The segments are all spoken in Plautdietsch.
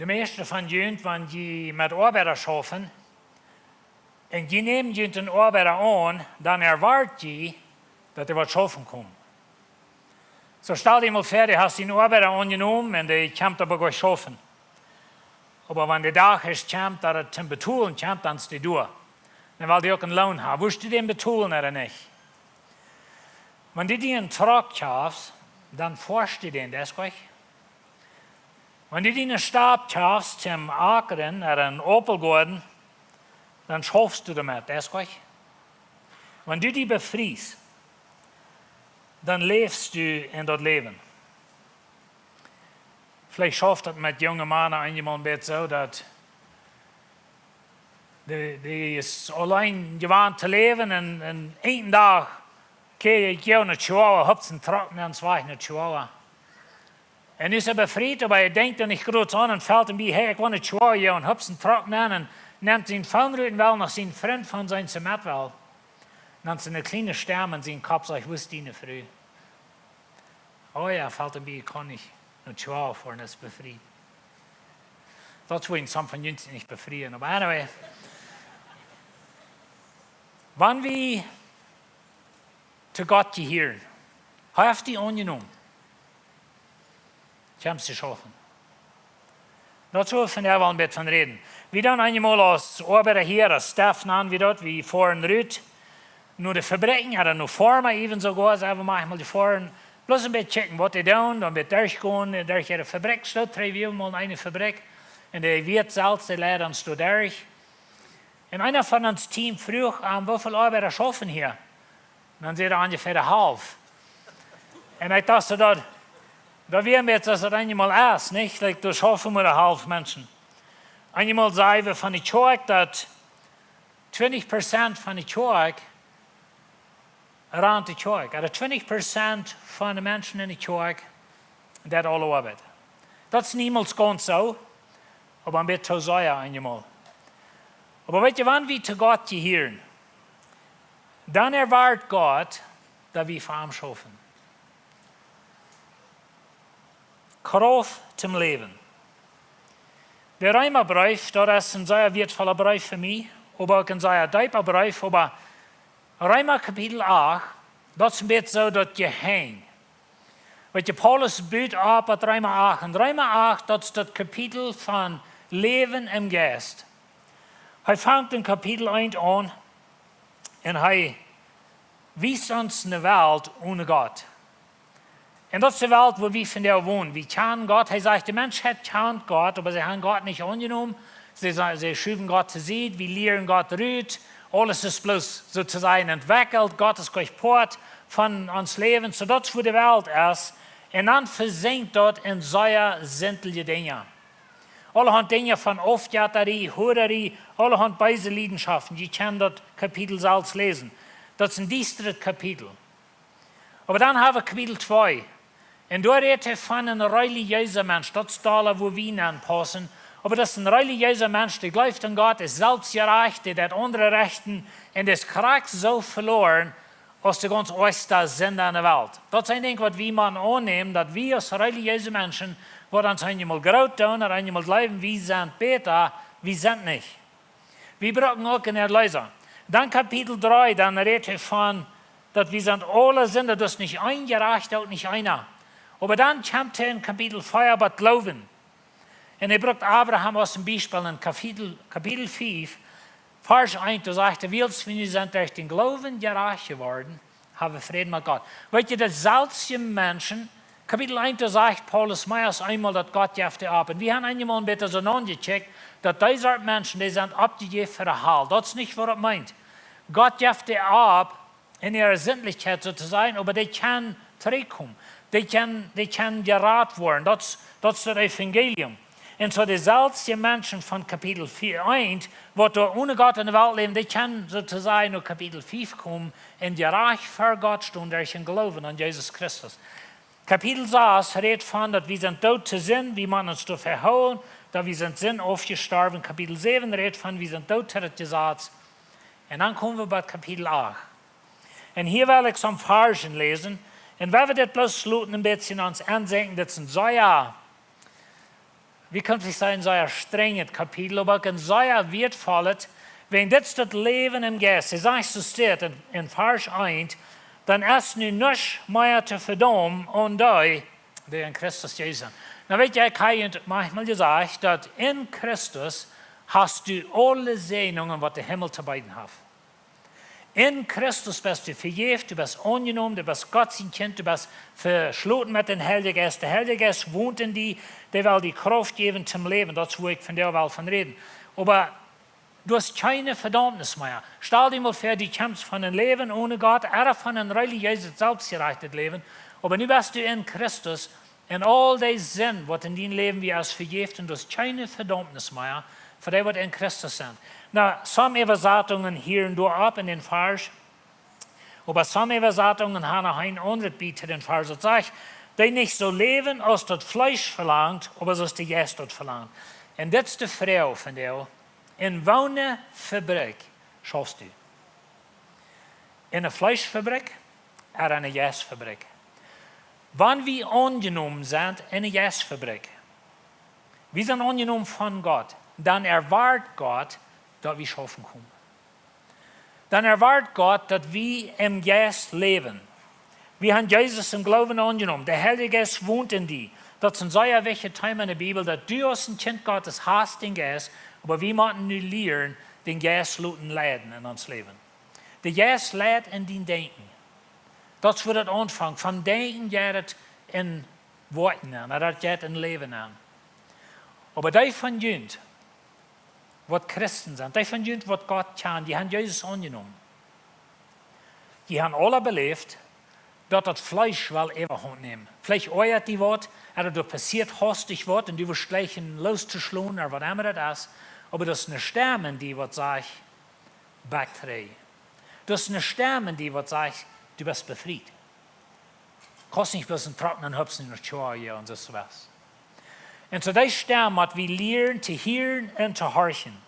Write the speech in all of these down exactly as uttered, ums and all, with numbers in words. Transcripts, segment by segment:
De meiste von junt, wan jie met Oabeida schaufen, un jie nämen junt een Oabeida aun, dan erwart jie, daut hee woat schaufen komen. Soo stal die mol väa, du hast dän Oabeida aunjenomen un dee kjemt oba goa schaufen. Oba wan de Dach es kjemt, daut et toom betolen kjemt, dan es dee doa. Dan well dee uk een Loon haben. Wurscht du dän betolen ooda nich? Wan du dän een Truck kjeefst, dan foascht du dän, daut es goot. Wan du dän een Stab kjeefst toom akren ooda een Aupelgoaden, dan schaufst du doamet, daut es goot. Wan du die befriest, dan läfst du en daut Läwen. Veleicht schauft daut met junge Mana eenjemol een bät soo, daut dee, dee es auleen jewant to läwen un, un eenen Dach, okay, ekj go no Chihuahua, hups een Truck nenn, wajch no Chihuahua. Un nu es hee befriet, oba hee denkjt doa nich groot aun un felt am bie, hey, ekj woa no Chihuahua, un hups een Truck nenn un nemt sien Phone rut un well no sien Frint von sien Zemet well. Dan es eene kjliene Stemm en sien Kopp, sajcht, wua es diene Fru? Oh jo, felt am bie, ekj kaun nich no Chihuahua foaren, daut es befriet. Daut woat some von junt nich befrieen, oba anyway. Wan wie to Gott jehieren, hee haft die aunjenomen. Kjemst du schaufen. Daut sull wie vondoag wel een bät von räden. Wie dan eenjemol aus Oabeida hia, aus Staff nanen wie daut, wie foaren rut no de Fabrikjen, ooda no Forma, even soogoa, sent wie maunchmol jefoaren, bloos een bät checken, waut dee doonen, dan een bät derchgonen, derch äare Fabrikj, soo trigj wie mol eene Fabrikj, un dee Wieet selfst, dee leid ons doa derch. Un eena von ons Team fruach am, woo väl Oabeida schaufen hia? Dan säd hee, onjefäa de Halft. Un ekj docht soo, daut, daut wia mie, daut daut eenjemol es, nich? Like, doa schaufen mau de Halft Menschen. Eenjemol säd wie von de Kjoakj, daut twintich Prozent von de Kjoakj rant de Kjoakj. Ooda twintich Prozent von de Menschen en de Kjoakj, daut aule Oabeit. Daut es niemols gaunz soo, oba een bät too sea eenjemol. Oba weetst du, wan wie to Gott jehieren, dan erwart Gott, daut wie fa am schaufen. Krauft toom Läwen. De Reemabreef, daut es een sea wieetvolla Breef fa mie, oba uk een sea deepa Breef, oba Reema Kapitel acht, daut es een bät soo daut Jehenj. Weetst du, Paulus but opp opp Reema acht. Un Reema acht, daut es daut Kapitel von Läwen em Jeist. Hee fangt en Kapitel eent aun un hee wiest ons ne Welt one Gott. Un daut es de Welt, wua wie vondoag wonen. Wie kjanen Gott. Hee sajcht, de Menschheit kjant Gott, oba see haben Gott nich aunjenomen. See, see schuwen Gott too Sied. Wie lieren Gott rut. Aules es bloos, soo to sajen, entwekjelt. Gott es kjeen Poat von ons Läwen. Soo daut es, wua de Welt es. Un dan vesinkt daut en sea sindje Dinja. Aulahaunt Dinja von Aufjettarie, Huararie, aulahaunt beese Liedenschoften. Jie kjanen daut Kapitel selfst läsen. Daut es een diestret Kapitel. Oba dan hab wie Kapitel twee. Un doa rät hee von een relijeesa Mensch. Daut es doa, wua wie aunpaussen. Oba daut es een relijeesa Mensch, dee jleeft aun Gott, es selfstjerajcht, dee deit aundre rechten un es krakjt soo veloaren aus de gaunz oajchsta Sinda en de Welt. Daut es een Dinkj, waut wie motten aunnämen, daut wie aus relijeese Menschen, waut ons eenjemol groot doonen, daut eenjemol jleewen, wie sent bäta, wie sent nich. Wie brucken uk een Erleesa. Dan Kapitel dree, dan rät hee von, daut wie sent aule Sinda, doa es nich een jerajchta, uk nich eena. Oba dan kjemt hee en Kapitel vea bie Gloowen. Un hee brukt Abraham aus een Biespel en Kapitel, Kapitel fief, Varsch eent, doa sajcht hee, wiels wie nu sent derch dän Gloowen jerajcht jeworden, haben Fräd met Gott. Weetst du, de selfstje Menschen, Kapitel eent, doa sajcht Paulus mea aus eemol, daut Gott jeft dee opp. Un wie haben eenjemol een bät soo naunjekjikjt, daut dee Sort Menschen, dee sent oppjejäft fa de Hal. Daut es nich, waut daut meent. Gott jeft dee opp, en äare Sindlichkjeit soo to sajen, oba dee kjennen trigjkomen. Dee kjennen, dee kjennen jerat woaren. Daut es, daut es daut Evangelium. Un soo de selfstje Menschen von Kapitel vea, eent, waut doa one Gott en de Welt läwen, dee kjennen soo to sajen no Kapitel fief komen un jerajcht ver Gott stonen derch dän Gloowen aun Jesus Christus. Kapitel sas rät von, daut wie sent doot to Sind, wie motten ons doavon hoolen, daut wie sent Sind aufjestorwen. Kapitel säwen rät von, wie sent doot to daut Jesaz. Un dan komen wie bie Kapitel acht. Un hia well ekj some Varschen läsen. Un wie woaren dit bloos loten een bät ons aunseenen, dit es een sea wie kjennen veleicht sajen, sea strenjet Kapitel, oba uk een sea wieetvollet, wäajen dit es daut Läwen em Jeist. Hee sajcht, soo steit en, en Varsch eent: Dan es nu nuscht mea to vedaumen aun dee, dee en Christus Jesus sent. Nu weet jie, ekj hab junt maunchmol jesajcht, daut en Christus hast du aule Säajnungen, waut de Himmel to beeden haft. En Christus best du vejäft, du best aunjenomen, du best Gott sien Kjint, du best veschloten met dän Heiljen Jeist. De Heilje Jeist wont en die, dee well die Krauft jäwen toom läwen. Daut es, wua ekj vondoag well von räden. Oba du hast kjeene Vedaumnis mea. Stal die mol väa, du kjemst von een Läwen one Gott, ooda von een relijeeset, selfstjerajchtet Läwen. Oba nu best du en Christus, un aul dee Sind, waut en dien Läwen wia, es vejäft, un du hast kjeene Vedaumnis mea fa dee, waut en Christus sent. Nu, some Äwasatungen hieren doa opp en dän Varsch, oba some Äwasatungen haben noch een aundret Bie to dän Varsch. Daut sajcht: Dee nich soo läwen, aus daut Fleesch velangt, oba soo aus de Jeist daut velangt. Un dit es de Froag vondoag: En woone Fabrikj schaufst du? En eene Fleeschfabrikj ooda en eene Jeistfabrikj? Wan wie aunjenomen sent en eene Jeistfabrikj, wie sent aunjenomen von Gott, dan erwoat Gott, daut wie schaufen kjennen. Dan erwoat Gott, daut wie em Jeist läwen. Wie haben Jesus em Gloowen aunjenomen. De Heilje Jeist wont en die. Daut es een sea wichtjet Thema en de Bibel, daut du aus een Kjint Gottes hast dän Jeist, oba wie motten nu lieren, dän Jeist loten leiden en ons Läwen. De Jeist leit en dien Denkjen. Daut es, wua daut aunfangt. Von Denkjen jeit et en Woakjen nenn, daut jeit en Läwen nenn. Oba dee von junt, waut Christen sent, dee von junt, waut Gott kjanen, dee haben Jesus aunjenomen. Dee haben aula beläft, daut daut Fleesch well Äwahaunt nämen. Veleicht oajat die waut, ooda doa passieet haustich waut, un du woascht jlikj loos to schlonen, ooda waut emma daut es. Oba daut es eene Stemm en die, waut sajcht: Back trigj. Daut es eene Stemm en die, waut sajcht: Du best befriet. Kaust nich bloos en trocken un hupsen no Kjoakj un soo waut. Un soo dee Stemm mott wie lieren to hieren un to horchen.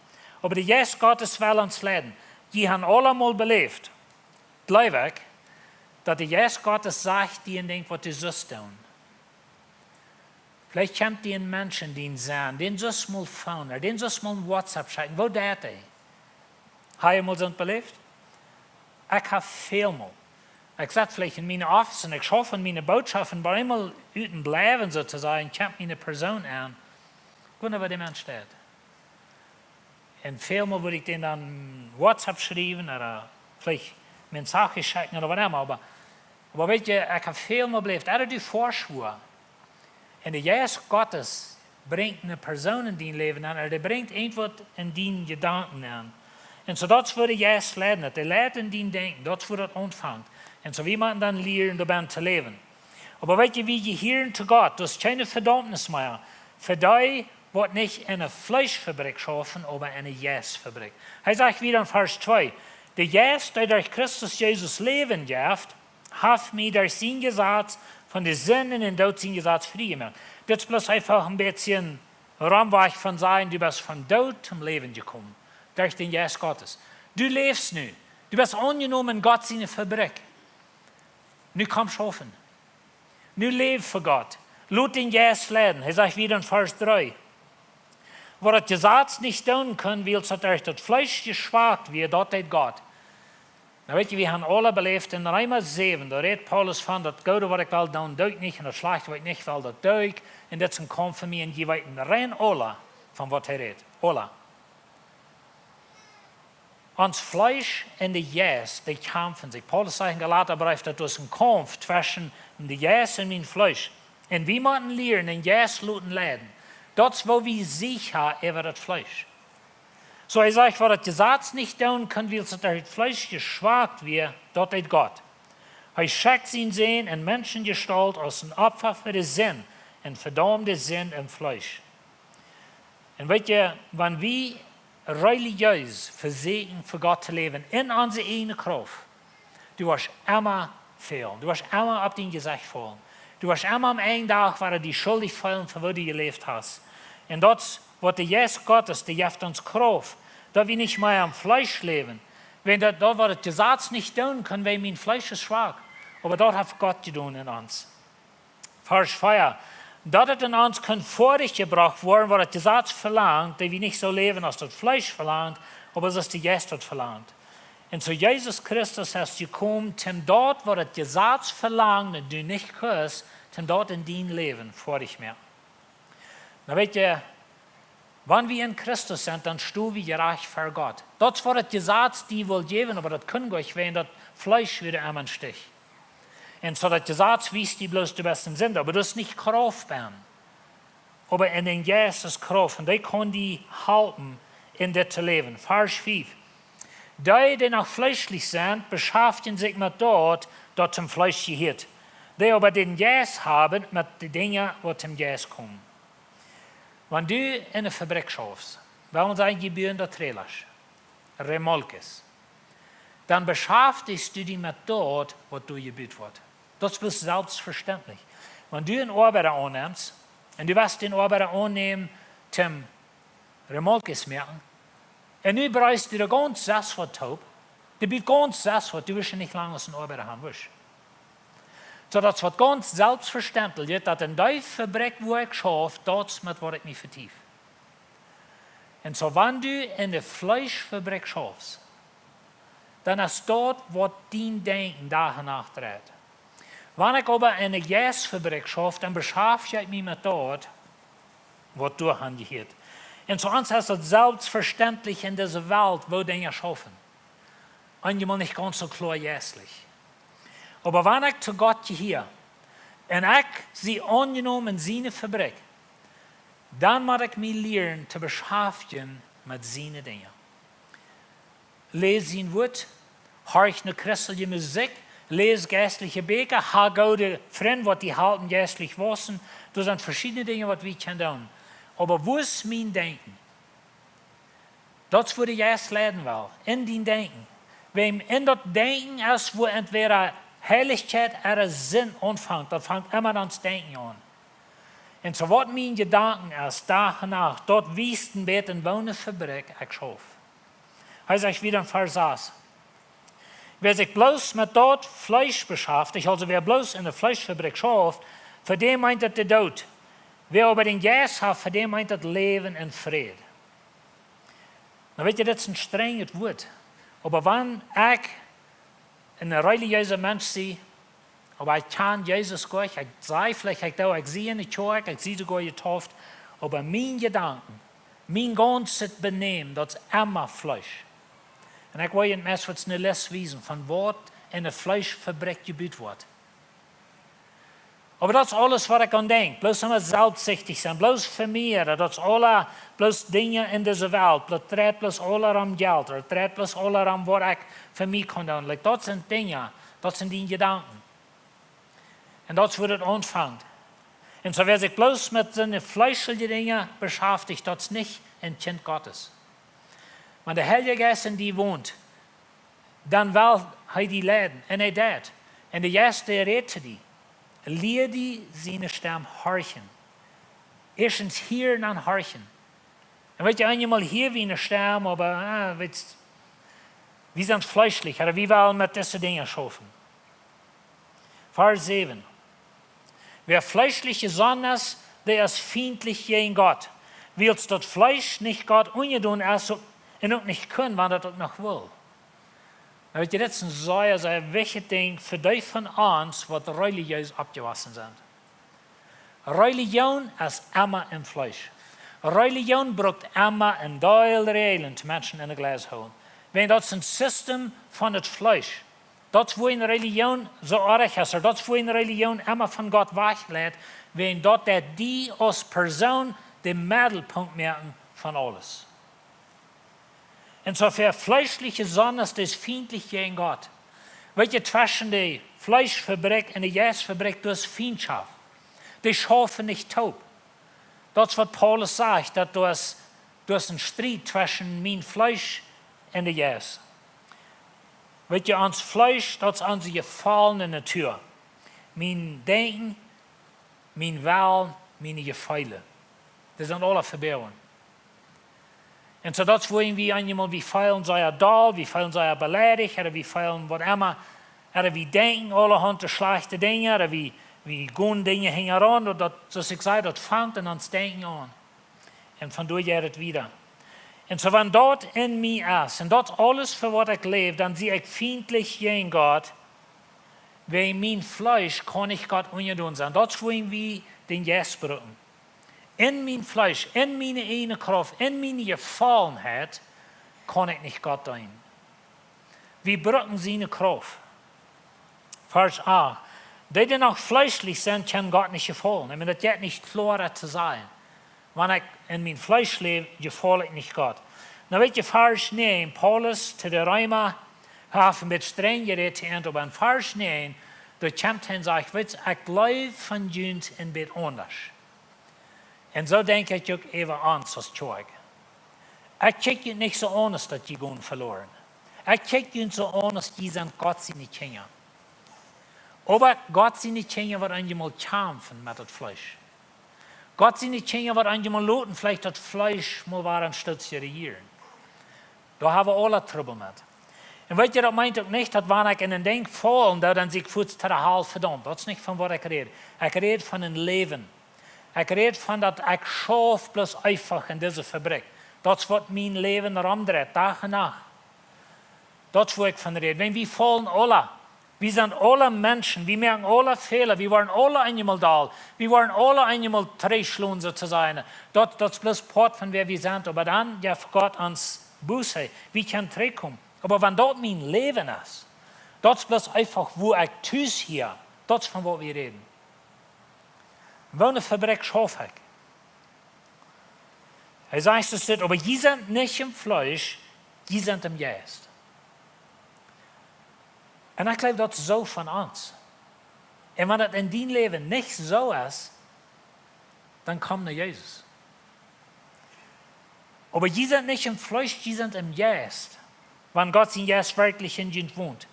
Oba de Jeist Gottes well ons leiden. Dee haben aulemol beläft, jleew ekj, daut de Jeist Gottes sajcht die een Dinkj, waut du sust doonen. Veleicht kjemt die een Mensch en dien Senn, dän sust mol phone, dän sust mol een WhatsApp schekjen, woo deit dee? Hast du mol soont beläft? Ekj hab välmol. Ekj sett veleicht en mien Office un ekj schauf aun miene Bootschoften, oba eemol uten Bliewen, soo to sajen, kjemt miene Persoon aun. Ekj wunda, woo dee Mensch deit. Un välmol wudd ekj dän dan WhatsApp schriewen, ooda veleicht Message schekjen ooda waut emma, oba, oba weetst du, ekj hab välmol beläft, daut du veschwuas. Un de Jeist Gottes brinjt eene Persoon en dien Läwen aun, ooda dee brinjt irjentwaut en diene Jedanken aun. Un soo daut es, wua de Jeist leit, dee leit en dien Denkjen, daut es, wua daut aunfangt. Un soo wie motten dan lieren, doabennen to läwen. Oba weetst du, wie jehieren to Gott, daut es kjeene Vedaumnis mea fa dee, waut nich en eene Fleeschfabrikj schaufen, oba en eene Jeistfabrikj. Hee sajcht wada en Varsch twee: De Jeist, dee derch Christus Jesus Läwen jeft, haft mie derch sien Jesaz von de Sind un dän Doot sien Jesaz frie jemoakt. Dit es bloos eefach een bät een Romwajch von sajen, du best vom Doot toom Läwen jekomen, derch dän Jeist Gottes. Du läfst nu. Du best aunjenomen en Gott siene Fabrikj. Nu komm schaufen. Nu läw fa Gott. Lot dän Jeist leiden. Hee sajcht wada en Varsch dree: Waut daut Jesaz nich doonen kunn, wiels daut derch daut Fleesch jeschwakt wia, daut deed Gott. Nu weetst du, wie haben aula beläft en Reema säwen, doa rät Paulus von: Daut Goode, waut ekj well doonen, doo ekj nich, un daut Schlajchte, waut ekj nich well, daut doo ekj. Un dit es een Kaumf fa mie, un jie weeten rein aula, von waut hee rät. Aula. Ons Fleesch un de Jeist, dee kjamfen sikj. Paulus sajcht em Galatabreef, daut es een Kaumf tweschen de Jeist un mien Fleesch. Un wie motten lieren, dän Jeist loten leiden. Daut es, wua wie Siech haben äwa daut Fleesch. Soo, hee sajcht, waut daut Jesaz nich doonen kunn, wiels daut derch daut Fleesch jeschwakt wia, daut deed Gott. Hee schekjt sienen Sän en Menschenjestault aus een Opfa fa de Sind un vedaumd de Sind em Fleesch. Un weetst du, wan wie relijees vesieekjen fa Gott to läwen en onse ieejne Krauft, du woascht emma fälen. Du woascht emma opp dien Jesecht faulen. Du woascht emma aum Enj Dach woaren die schuldich feelen fa waut du jeläft hast. Un daut es, waut de Jeist Gottes, dee jeft ons Krauft, daut wie nich mea em Fleesch läwen. Wan daut, daut, waut daut Jesaz nich doonen kunn, wiels mien Fleesch es schwak. Oba daut haft Gott jedonen en ons. Varsch vea: Daut et en ons kunn foadich jebrocht woaren, waut daut Jesaz velangt, daut wie nich soo läwen aus daut Fleesch velangt, oba aus de Jeist daut velangt. Un soo Jesus Christus es jekomen, om daut, waut daut Jesaz velangt, un du nich kust, om daut en dien Läwen foadich moaken. Nu weet jie, wan wie en Christus sent, dan sto wie jerajcht ver Gott. Daut es waut daut Jesaz die wull jäwen, oba daut kunn goanich, wiels daut Fleesch wia emma em Stich. Un soo daut Jesaz wiest die bloos, du best en Sinda, oba du hast nich Krauft bie. Oba en dän Jeist es Krauft, un dee kaun die halpen, en dit to läwen. Varsch fief. Dee, dee noch fleeschlich sent, beschaftjen sikj met daut, daut toom Fleesch jehieet. Dee oba dän Jeist haben, met de Dinja, waut toom Jeist komen. Wan du en eene Fabrikj schaufst, well wie sajen, jie buen doa Trailers, Remolkes, dan beschaftjst du die met daut, waut doa jebut woat. Daut es bloos selfstvestentlich. Wan du eenen Oabeida aunnemst, un du wurscht dän Oabeida aunnämen, toom Remolkes moaken, un nu breist du doa gaunz selfst waut toop, du best gaunz selfst waut, du woascht nich lang aus een Oabeida haben, woascht. Soo daut es waut gaunz selfstvestentlich, daut en dee Fabrikj, wua ekj schauf, daut es met waut ekj mie vetief. Un soo, wan du en de Fleeschfabrikj schaufst, dan es daut, waut dien Denkjen Dach un Nacht dreit. Wan ekj oba en de Jeistfabrikj schauf, dan beschaftj ekj mie met daut, waut doa aunjehieet. Un soo ons es daut selfstvestentlich en dise Welt, woo Dinja schaufen. Eenjemol nich gaunz soo kloa jeistlich. Oba wan ekj to Gott jehia, un ekj sie aunjenomen en siene Fabrikj, dan mott ekj mie lieren to beschaftjen met siene Dinja. Läs sien Wuat, horch no christelje Musikj, läs jeistliche Bieekja, ha goode Frind, waut die halpen jeistlich wausen. Doa sent veschiedne Dinja, waut wie kjennen doonen. Oba woo es mien Denkjen? Daut es wua de Jeist leiden well, en dien Denkjen. Wäm en daut Denkjen es, wua entwäda Heilichkjeit ooda Sind aunfangt, daut fangt emma aun daut Denkjen aun. Un soo waut mien Jedanken es, Dach un Nacht, daut wiest een bät, en woone Fabrikj ekj schauf. Hee sajcht wieda en Varsch sas: Wäa sikj bloos met daut Fleesch beschaftjt, aulsoo wäa bloos en de Fleeschfabrikj schauft, fa dän meent daut de Doot. Wäa oba dän Jeist haft, fa dän meent daut Läwen un Fräd. Nu weet jie, dit es een strenjet Wuat. Oba wan ekj een relijeesa Mensch sie, oba ekj kjan Jesus goot, ekj saj veleicht, ekj doo, ekj sie en de Kjoakj, ekj sie soogoa jedeept, oba mien Jedanken, mien gaunzet Benämen, daut es emma Fleesch. Un ekj well junt mau waut ne List wiesen von waut en de Fleeschfabrikj jebut woat. Oba daut es aules, waut ekj aun denkj. Bloos emma selfstsichtich sennen, bloos fa mie, daut es aula, bloos Dinja en dise Welt, daut dreit bloos aula om Jelt, daut dreit bloos aula om, waut ekj fa mie kaun doonen. Like, daut sent Dinja, daut sent dee Jedanken. Un daut es wua daut aunfangt. Un soo wäa sikj bloos met siene fleeschelje Dinja beschaftjt, daut es nich een Kjint Gottes. Wan de Heilje Jeist en die wont, dan well hee die leiden. Un hee deit. Un de Jeist, dee rät to die. Lia die siene Stemm horchen. Ieeschtens hieren, dan horchen. Un weet jie, eenjemol hia wie ne Stemm, oba, ah, weet jie, wie sent fleeschlich, ooda wie wellen met dise Dinja schaufen. Varsch säwen. Wäa fleeschlich jesonnen es, dee es fientlich jäajen Gott, wiels daut Fleesch nich Gott unjedonen es un uk nich kunn, wan daut uk noch wull. Nu weet jie, dit es een sea, sea wichtjet Dinkj fa dee von ons, waut relijees oppjewossen sent. Relijoon es emma em Fleesch. Relijoon brukt emma een Deel Räajlen, toom Menschen en de Gleis hoolen. Wiels daut es een System von daut Fleesch. Daut es wua eene Relijoon soo oajch es, ooda daut es wua eene Relijoon emma von Gott wajchleit, wiels daut deit die aus Persoon dän Meddelpunkt moaken von aules. Un soo wäa fleeschlich jesonnen es, dee es fientlich jäajen Gott. Weet jie, tweschen de Fleeschfabrikj un de Jeistfabrikj, doa es Fientschoft. Dee schaufen nich toop. Daut es waut Paulus sajcht, daut doa es, doa es een Striet tweschen mien Fleesch un de Jeist. Weet jie, ons Fleesch, daut es onse jefollne Natua. Mien Denkjen, mien Wellen, miene Jefeelen. Dee sent aula vebungen. Un soo daut es wua wie eenjemol, wie feelen sea doll, wie feelen sea beleidicht, ooda wie feelen waut emma, ooda wie denkjen aulahaunt schlajchte Dinja, ooda wie Wie gonen Dinja hinjaraun, daut, daut, soo aus ekj säd, daut fangt en ons Denkjen aun. Un von doa jeit et wieda. Un soo, wan daut en mie es, un daut aules, fa waut ekj läw, dan sie ekj fientlich jäajen Gott, wiels mien Fleesch kaun nich Gott unjadon sennen. Daut es, wua wie dän Jeist brucken. En mien Fleesch, en miene ieejne Krauft, en miene Jefollenheit kaun ekj nich Gott deenen. Wie brucken siene Krauft. Varsch acht. Dee, dee noch fleeschlich sent, kjennen Gott nich jefaulen. Ekj meen, daut jeit nich kloara to sajen. Wan ekj en mien Fleesch läw, jefaul ekj nich Gott. Nu weet jie, Varsch näajen, Paulus to de Reema, hee haft een bät strenj jerät to an, oba en Varsch näajen, doa kjemt hee un sajcht: "Weet jie, ekj jleew von junt een bät aundasch." Un soo denkj ekj uk äwa ons aus Kjoakj. Ekj kjikj junt nich soo aun, aus daut jie gonen veloaren. Ekj kjikj junt soo aun, aus jie sent Gott siene Kjinja. Oba Gott siene Kjinja, waut eenjemol kjamfen met daut Fleesch. Gott siene Kjinja, waut eenjemol loten veleicht daut Fleesch mol wada een Stoot to rejieren. Doa hab wie aule Trubbel met. Un weet jie, daut meent uk nich, daut wan ekj en een Dinkj faulen doo, dan sie ekj fuaz to de Hal vedaumt. Daut es nich von waut ekj räd. Ekj räd von een Läwen. Ekj räd von daut ekj schauf bloos eefach en dise Fabrikj. Daut es waut mien Läwen romdreit, Dach un Nacht. Daut es, wua ekj von räd. Wan wie faulen aula. Wie sent aula Menschen, wie moaken aula Fäla, wie woaren aula eenjemol dol, wie woaren aula eenjemol trigjschlonen, soo to sajen. Daut, daut es bloos Poat von wäa wie sent, oba dan jeft Gott ons Buße, wie kjennen trigjkomen. Oba wan daut mien Läwen es, daut es bloos eefach, wua ekj tus hia, daut es von waut wie räden. Woone Fabrikj schauf ekj? Hee sajcht, es dit: "Oba jie sent nich em Fleesch, jie sent em Jeist." Un ekj jleew, daut es soo von ons. Un wan daut en dien Läwen nich soo es, dan komm no Jesus. "Oba jie sent nich em Fleesch, jie sent em Jeist, wan Gott sien Jeist werkjlich en junt wont.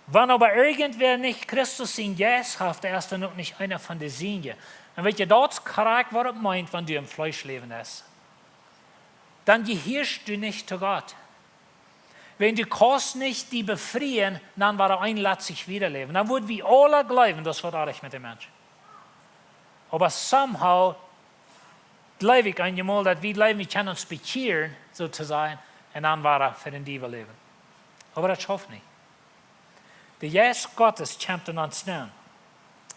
Wan oba irjentwäa nich Christus sien Jeist haft, dee es dan uk nich eena von de Sienje." Un weet jie, daut es krakjt, waut et meent, wan du em Fleesch läwen deist. Dan jehieescht du nich to Gott. Wan du kaust nich die befrieen, dan woat een latstich wieda läwen. Dan woa wie aula jleewen, daut es waut oajch met dän Mensch. Oba somehow jleew ekj eenjemol, daut wie jleewen, wie kjennen ons bekjieren, soo to sajen, un dan wada fa dän Diewel läwen. Oba daut schauft nich. De Jeist Gottes kjemt en ons nenn.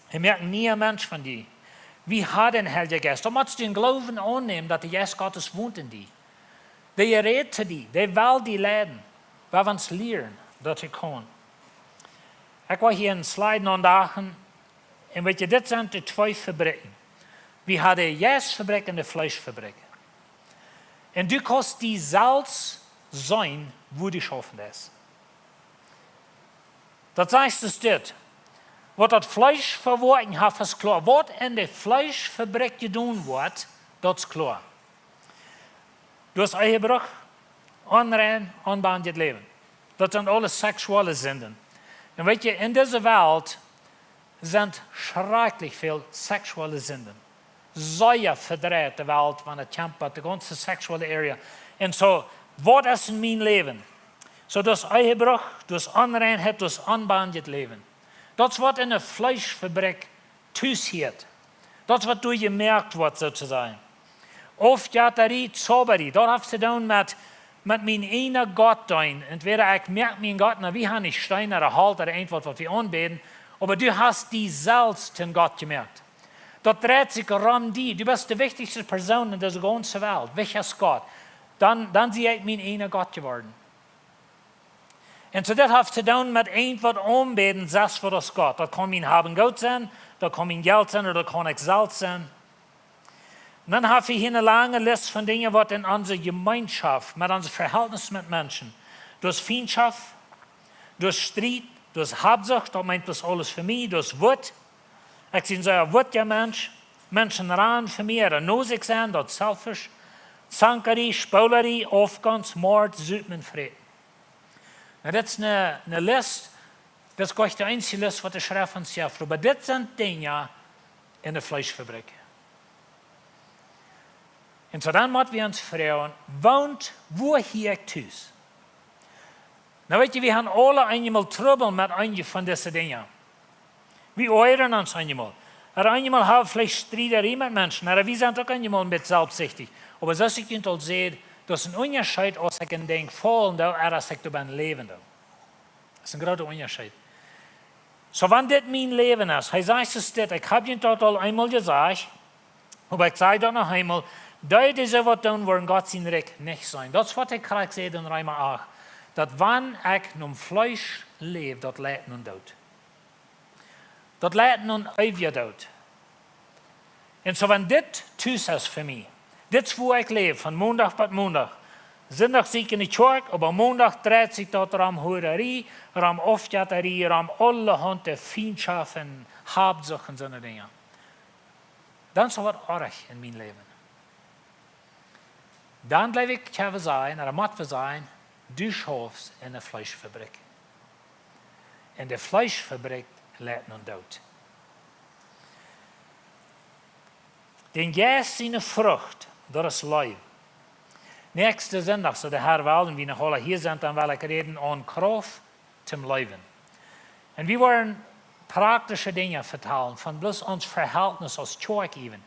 Hee moakt een niea Mensch von die. Wie haben dän Heiljen Jeist. Daut motst du em Gloowen aunnämen, daut de Jeist Gottes wont en die. Dee rät to die, dee well die leiden. Wie woaren lieren, daut hee kaun. Ekj well hia een Slide aundoagen. Un weet jie, dit sent de twee Fabrikjen. Wie haben de Jeistfabrikj un de Fleeschfabrikj. Un du kaust die selfst seenen, wua du schaufen deist. Daut sajcht es dit: Waut daut Fleesch vewoakjen haft, es kloa. Waut en de Fleeschfabrikj jedonen woat, daut es kloa. Du hast Ehebruch, onrein, onbehandelt Läwen. Daut sent aule seksuelle Sinden. Un weet jie, en dise Welt sent schrakjlich väl seksuelle Sinden. Sea vedreit de Welt, wan et kjemt bat de gaunze seksuelle Area. Un soo, waut es en mien Läwen? Soo, du hast Ehebruch, du hast Onreinheit, du hast onbehandelt Läwen. Daut es waut en de Fleeschfabrikj tus hieet. Daut es waut doa jemoakt woat, soo to sajen. Aufjettarie, Zaubarie, daut haft to doonen met, met mien ieejna Gott deenen. Entwäda ekj moak mie een Gott, nu, wie haben nich Steen ooda Holt ooda irjentwaut, waut wie aunbäden, oba du hast die selfst toom Gott jemoakt. Daut dreit sikj rom die. Du best de wichtichste Persoon en dise gaunze Welt. Wichtja aus Gott. Dan, dan sie ekj mien ieejna Gott jeworden. Un soo, daut haft to doonen met irjentwaut aunbäden, sest waut aus Gott. Daut kaun mien Haben Goot sennen, daut kaun mien Jelt sennen, ooda daut kaun ekj selfst sennen. Un dan hab wie hia eene lange List von Dinja, waut en onse Jemeenschoft, met ons Vehältnis met Menschen, du hast Fientschoft, du hast Striet, du hast Habsucht, daut meent, daut es aules fa mie, du hast Wut. Ekj sie een sea wutja Mensch. Menschen rannen von mie, ooda no sikj sennen, daut es selfish. Zankarie, Spolarie, Aufgonst, Mord, Supen un Fräten. Nu, dit es eene, eene List, dit es goanich de eensje List, waut de Schreft ons jeft, oba dit sent Dinja en de Fleeschfabrikj. Un soo dan mott wie ons froagen, woont, wua hia ekj tus? Nu weet jie, wie haben aule eenjemol Trubbel met eenje von dise Dinja. Wie oajren ons eenjemol. Ooda eenjemol hab wie veleicht Striederie met Menschen. Ooda wie sent uk eenjemol een bät selfstsichtich. Oba soo aus ekj junt aul säd, daut es een Unjascheet aus ekj een Dinkj faulen doo, ooda aus ekj doa läwen doo. Daut es een groota Unjascheet. Soo, wan dit mien Läwen es, hee sajcht soo dit, ekj hab junt daut aul eemol jesajcht, oba ekj saj daut noch eemol, dee, dee soo waut doonen, woaren Gott sien Rikj nich seenen. Daut es waut hee krakjt sajcht en Reema acht. Daut wan ekj nom Fleesch läw, daut leit nom Doot. Daut leit nom eewjen Doot. Un soo, wan dit tus es fa mie, dit es woo ekj läw, von Mondach bat Mondach. Sindach sie ekj enne Kjoakj, oba Mondach dreit sikj daut rom Huararie, rom Aufjettarie, rom aulahaunt Fientschoft, Habsucht un soone Dinja. Dan es waut oajch en mien Läwen. Dan jleew ekj, kjenn wie sajen, ooda mott wie sajen, du schaufst en eene Fleeschfabrikj. Un de Fleeschfabrikj leit nom Doot. Dän Jeist siene Frucht, daut es Leew. Näakjsten Sindach, soo de Har well, wan wie noch aula hia sent, dan well ekj räden von Krauft toom Läwen. Un wie woaren praktische Dinja vetalen, von bloos ons Vehältnis aus Kjoakj äwen.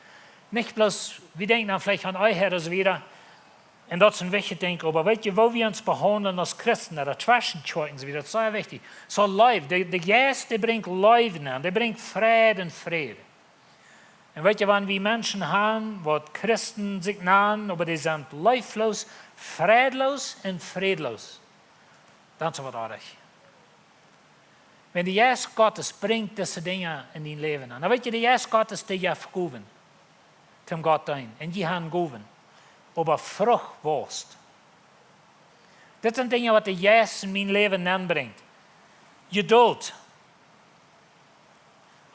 Nich bloos, wie denkjen dan veleicht aun Ehe un soo wieda. Un daut es een wichtjet Dinkj, oba weet jie, woo wie ons behaundlen aus Christen, ooda tweschen Kjoakjen un soo wieda, daut es sea wichtich. Soo Leew, de, de Jeist, dee brinjt Leew aun, dee brinjt Fräd un Fräd. Un weet jie, wan wie Menschen haben, waut Christen sikj nanen, oba dee sent leeflos, freidlos un frädlos, dan es waut oajch. Wan de Jeist Gottes brinjt dise Dinja en dien Läwen aun, dan weet jie, de Jeist Gottes, dee jeft Gowen, toom Gott deenen. Un jie haben Gowen, oba Frucht wausst. Dit sent Dinja, waut de Jeist en mien Läwen nenbrinjt. Jeduld.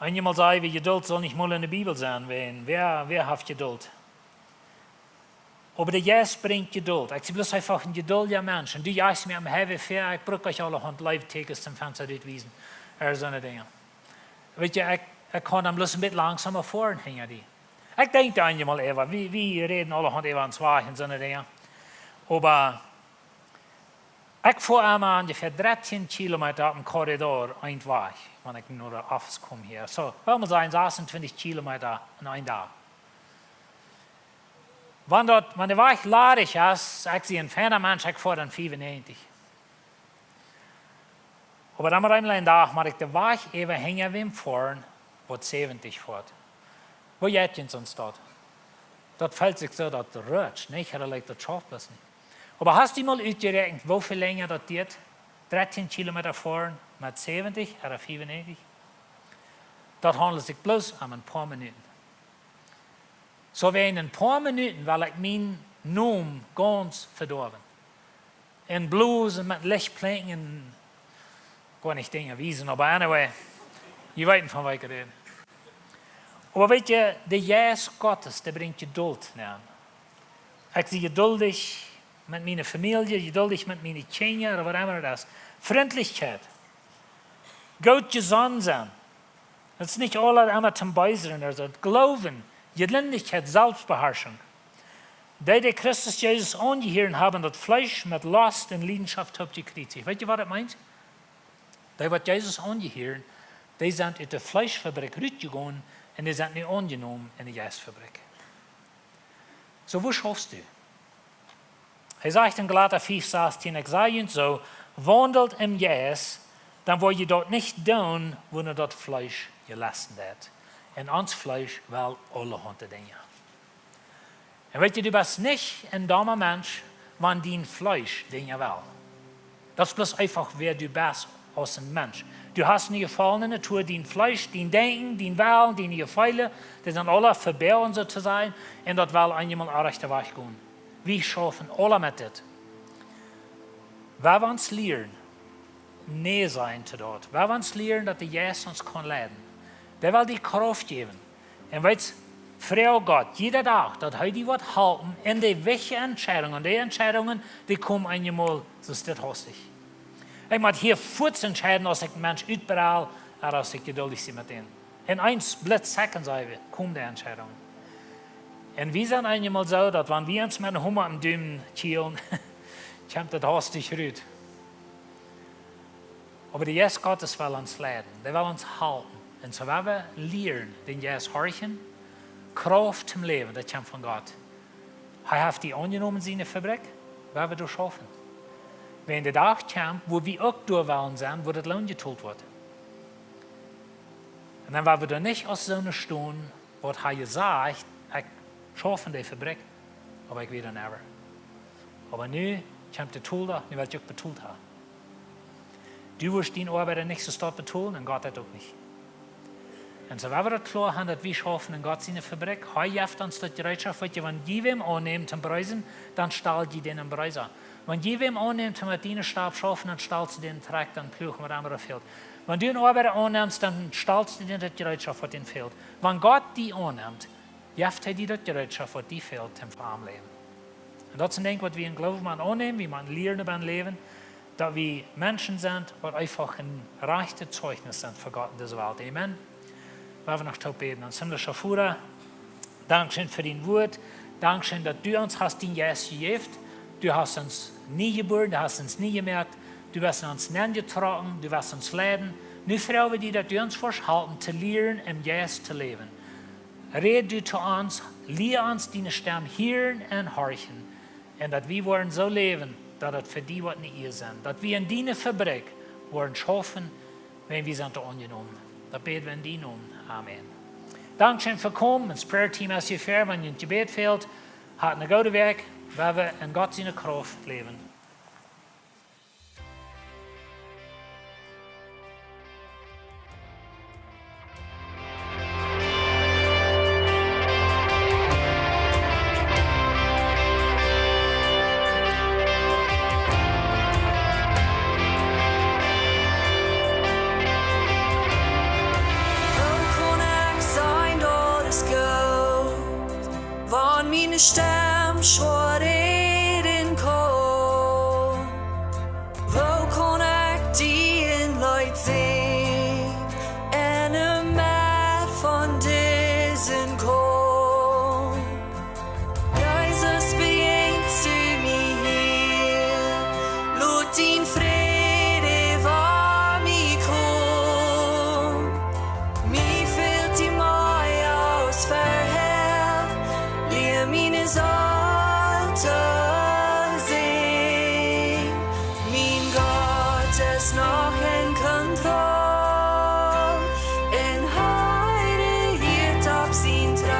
Eenjemol saj wie, Jeduld saul nich mol en de Bibel sennen, wan, wäa, wäa haft Jeduld? Oba de Jeist brinjt Jeduld. Ekj sie bloos eefach een jeduldja Mensch. Un du jast mie aum Highway väa, ekj bruk nich aulahaunt Leeftakjens toom Fensta rutwiesen. Ooda soone Dinja. Weet jie, ekj, ekj kaun dan bloos een bät langsamer foaren hinja die. Ekj denkj doa eenjemol äwa, wie, wie räden aulahaunt äwa ons Wajch un soone Dinja. Oba ekj foa emma onjefäa dartieen Kilometa opp een Korridor, een Wajch, wan ekj no de Office kom hia. Soo, well wie sajen, sasuntwintich Kilometa en een Dach. Wan daut, wan de Wajch ladich es, ekj sie een feina Mensch, ekj foa dan fiefunnäajentich. Oba dan mott eemol een Dach, mott ekj de Wajch äwa hinja wäm foaren, waut säwentich foat. Woo jeit jie soont daut? Daut feelt sikj soo, daut rutscht, nich? Ooda leicht daut schauft bloos nich. Oba hast du mol utjeräakjent, woo väl lenja daut diat, dartieen Kilometa foaren met säwentich ooda fiefunnäajentich? Daut haundelt sikj bloos om een poa Minuten. Soo, wäajen een poa Minuten well ekj mienen Nomen gaunz vedoawen. Un bloos un met Licht plinkjen, ekj woa nich Dinja wiesen, oba anyway, jie weeten, von waut ekj räd. Oba weet jie, de Jeist Gottes, dee brinjt Jeduld aun. Ekj sie jeduldich met miene Famielje, jeduldich met miene Kjinja, ooda whatever daut es. Frintlichkjeit. Goot jesonnen sennen. Daut es nich aules emma toom Beesren, aulsoo Gloowen, Jeduldichkjeit, Selfstbeharschunk. Dee, dee Christus Jesus aunjehieren, haben daut Fleesch met Lost un Liedenschoft toop jekjriezicht. Weet jie, waut daut meent? Dee, waut Jesus aunjehieren, dee sent ut de Fleeschfabrikj rutjegonen un dee sent nu aunjenomen en de Jeistfabrikj. Soo, woo schaufst du? Hee sajcht en Galata fief sastieen: "Ekj saj junt soo, waundelt em Jeist, dan woa jie daut nich doonen, wua daut Fleesch jelesten deit." Un ons Fleesch well aulahaunt Dinja. Un weet jie, du best nich een domma Mensch, wan dien Fleesch Dinja well. Daut es bloos eefach, wäa du best aus een Mensch. Du hast eene jefaulne Natua, dien Fleesch, dien Denkjen, dien Wellen, diene Jefeele, dee sent aula vebäajen, soo to sajen, un daut well eenjemol oajch wajchgonen. Wie schaufen aula met dit. Wan wie ons lieren, nä sajen to daut. Wan wie ons lieren, daut de Jeist ons kaun leiden, dee well die Krauft jäwen. Un weetst, froag Gott jieda Dach, daut hee die woat halpen en de wichtje Entscheidungen. De Entscheidungen, dee komen eenjemol, soo es dit hastich. Ekj mott hia fuaz entscheiden, aus ekj een Mensch utbrell, ooda aus ekj jeduldich sie met dän. En een split second, saj wie, kjemt de Entscheidung. Un wie sent eenjemol soo, daut wan wie ons met een Homa aum Dumen kjielen, kjemt daut hastich rut. Oba de Jeist Gottes well ons leiden, dee well ons halpen. Un soo woa wie lieren, dän Jeist horchen, Krauft toom Läwen, daut kjemt von Gott. Hee haft die aunjenomen, siene Fabrikj, woa wie doa schaufen. Wan de Dach kjemt, wua wie uk doa wellen sennen, wua daut Loon jetolt woat. Un dan woa wie doa nich aus soone stonen, waut hee jesajcht, ekj schauf en dee Fabrikj, oba ekj wia doa never. Oba nu kjemt de Tolda, nu woa ekj uk betolt haben. Du woascht dien Oabeida nich soo stoakj betolen un Gott daut uk nich. Un soo woa wie daut kloa haben, daut wie schaufen en Gott siene Fabrikj. Hee jeft ons daut Jereetschoft, weetst du, wan jie wäm aunnämen toom Breesen, dan stalt jie dän em Breesa. Wan jie wäm aunnämen toom met diene Stock schaufen, dan stalt jie dän Trakjta, dän Pluach, waut emma fält. Wan du en Oabeida aunnemst, dan stalst du dän daut Jereetschoft, waut am fält. Wan Gott die aunnemt, jeft hee die daut Jereetschoft, waut die fält, toom fa am läwen. Un daut es een Dinkj, waut wie em Gloowen motten aunnämen, wie motten lieren doabennen läwen, daut wie Menschen sent, waut eefach een rajchtet Zeichnis sent fa Gott en dise Welt. Amen. Woa wie noch toop bäden. Ons himmlischa Voda, dankscheen fa dien Wuat. Dankscheen, daut du ons hast dien Jeist jejäft. Du hast ons nie jebuaren, du hast ons nie jemoakt. Du best en ons nenjetrocken, du best ons leiden. Nu froag wie die, daut du ons woascht halpen to lieren, em Jeist to läwen. Räd du to ons, lia ons diene Stemm hieren un horchen. Un daut wie woaren soo läwen, daut et fa die woat ne Ea sennen. Daut wie en diene Fabrikj woaren schaufen, wan wie sent doa aunjenomen. Daut bäd wie en dienen Nomen. Amen. Dankscheen fa komen. Ons Prayer Team es hia ver, wan jie een Jebäd fält. Hat ne goode Wäakj, woa wie en Gott siene Krauft läwen. Woo kaun ekj sajen, daut es goot, wan miene Stemm schwoa räden kaun? Woo kaun ekj die een Leet sinjen en de Medd von disen Kaumf? Jesus, bejäajnst du mie hia, lot dien Fräd äwa mie komen. Mie fält die mea aus verhäa, lia miene Seel to sinjen. Mien Gott es noch en Kontroll, un hee rejieet opp sien Troon.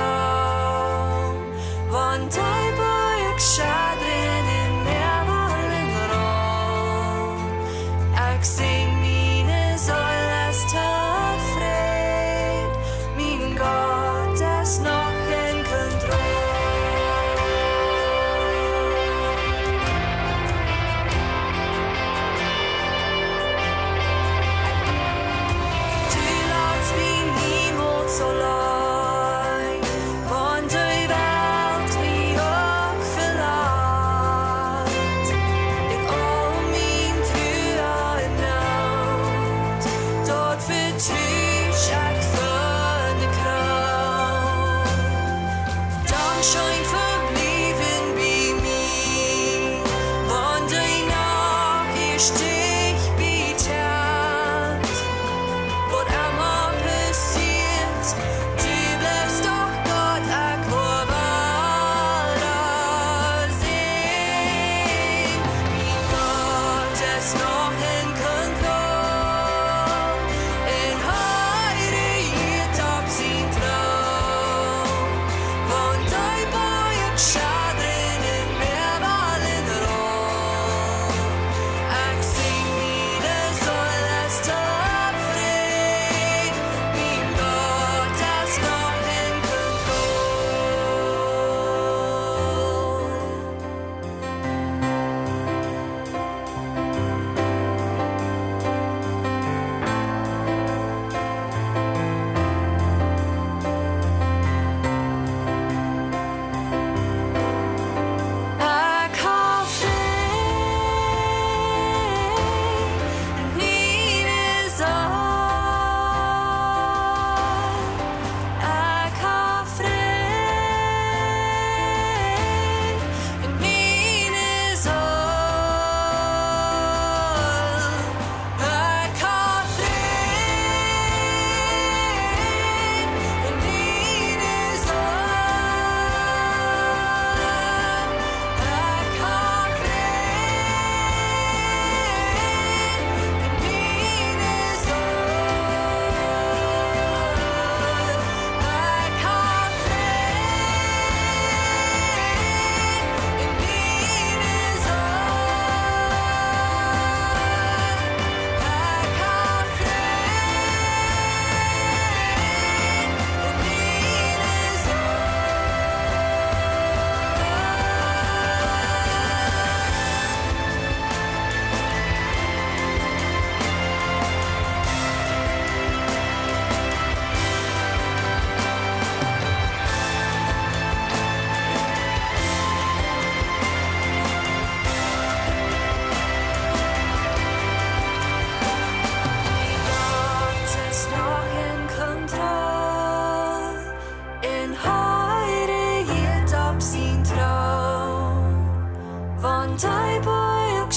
Dee Buak